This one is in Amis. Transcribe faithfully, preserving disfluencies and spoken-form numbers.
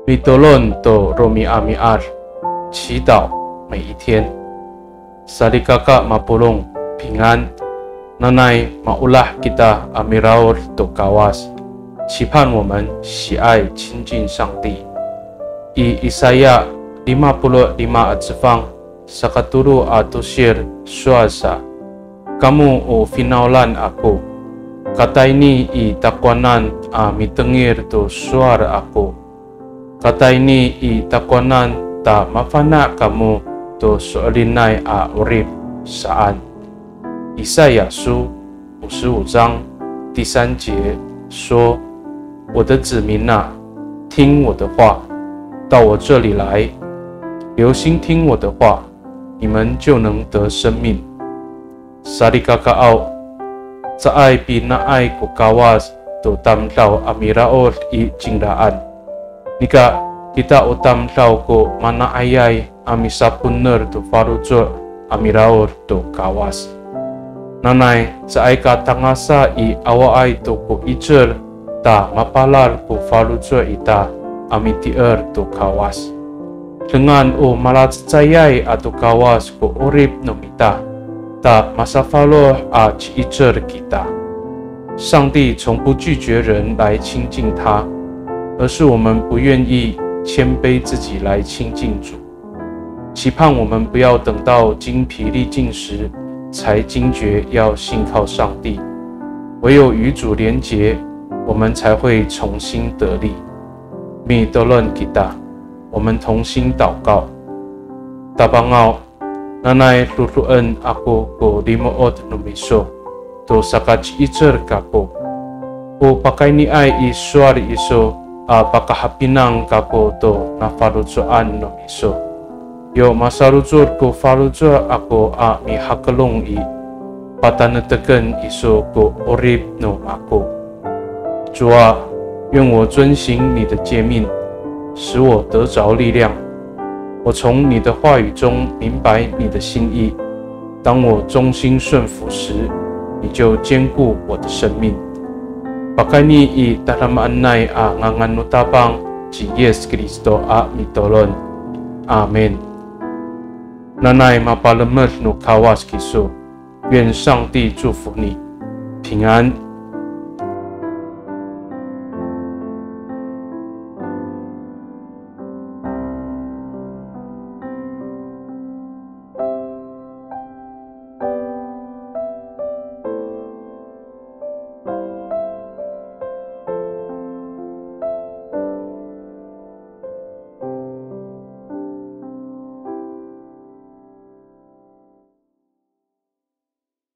Mitolon to romi'ami'ad, 祈祷每一天。Salikaka mapolong, 平安。Nanay maolah kita a miraod to Kawas, 期盼我们喜爱亲近上帝。I Isaya lima polo' lima a cefang, sakatolo a tosil sowal sa, Kamo o finawlan ako, katayni i takowanan a mitengil to sowal ako. Katayni i takowanan ta mafana' kamo to so'elinay a 'orip saan. 以赛亚书五十五章第三节说：我的子民啊，听我的话，到我这里来，留心听我的话，你们就能得生命。Salikakaaw, caay pina'ay ko Kawas to tamdaw a miraod i cingraan. Nika, kita o tamdaw ko mana'ayay a misaponer to faloco' a miraod to Kawas. Nanay caay ka tangasa i awaay to ko 'icel ta mapalal ko faloco' ita a mitier to Kawas. Dengan o malacecayay ato Kawas ko 'orip no mita, ta masafaloh a ci'icel kita. 上帝从不拒绝人来亲近他，而是我们不愿意谦卑自己来亲近主。期盼我们不要等到精疲力尽时才惊觉要信靠上帝，唯有与主连结，我们才会重新得力。Mitolon kita, 我们同心祷告。Tapangaw, nanay dodoen ako ko limo'ot no miso to sakaci'icel kako. O pakayniay i sowal iso a pakahapinang kako to nafaloco'an no miso. Yo masalocod ko faloco' ako a mihakelong i, pataneteken iso ko 'orip no mako. 主啊，愿我遵行你的诫命，使我得着力量。我从你的话语中明白你的心意。当我忠心顺服时，你就坚固我的生命。Pakayni i tadamaanay a ngangan no Tapang ci Yis Kristo a mitolon. Amin. Nanay mapalemed no Kawas kiso. 愿上帝祝福你，平安。